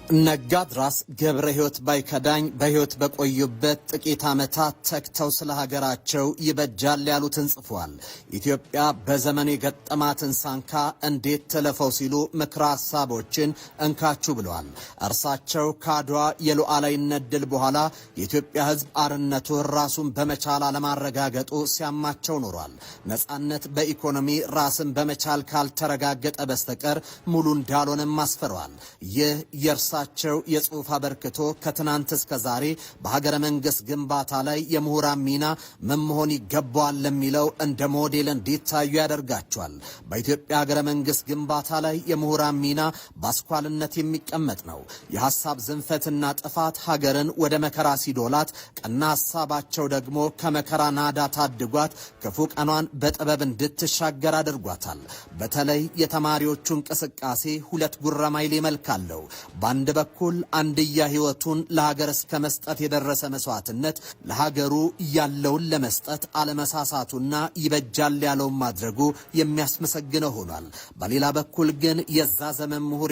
ነጋድራስ ገብረ ሕይወት ባይከዳኝ በሕይወት በቆዩበት ጥቂት ዓመታት ተግተው ስለ ሀገራቸው ይበጃል ያሉትን ጽፏል። ኢትዮጵያ በዘመኑ የገጠማትን ሳንካ እንዴት ትለፈው ሲሉ ምክረ ሐሳቦችን እንካችሁ ብለዋል። እርሳቸው ከአድዋ የሉዓላዊነት ድል በኋላ የኢትዮጵያ ሕዝብ አርነቱ ራሱን በመቻል አለማረጋገጡ ሲያማቸው ኖሯል። ነጻነት በኢኮኖሚ ራስን በመቻል ካልተረጋገጠ በስተቀር ሙሉ እንዳልሆነም አስፈረዋል። ይህ የእርሳቸው የጽሑፍ አበርክቶ ከትናንት እስከ ዛሬ በሀገረ መንግስት ግንባታ ላይ የምሁራን ሚና ምን መሆን ይገባዋል ለሚለው እንደ ሞዴል እንዲታዩ ያደርጋቸዋል። በኢትዮጵያ ሀገረ መንግስት ግንባታ ላይ የምሁራን ሚና በአስኳልነት የሚቀመጥ ነው። የሐሳብ ዝንፈትና ጥፋት ሀገርን ወደ መከራ ሲዶላት፣ ቀና ሐሳባቸው ደግሞ ከመከራ ናዳ ታድጓት ክፉ ቀኗን በጥበብ እንድትሻገር አድርጓታል። በተለይ የተማሪዎቹ እንቅስቃሴ ሁለት ጉራማይሌ መልክ አለው። በአንድ በኩል አንድያ ሕይወቱን ለሀገር እስከ መስጠት የደረሰ መስዋዕትነት ለሀገሩ ያለውን ለመስጠት አለመሳሳቱና ይበጃል ያለውን ማድረጉ የሚያስመሰግነው ሆኗል። በሌላ በኩል ግን የዛ ዘመን ምሁር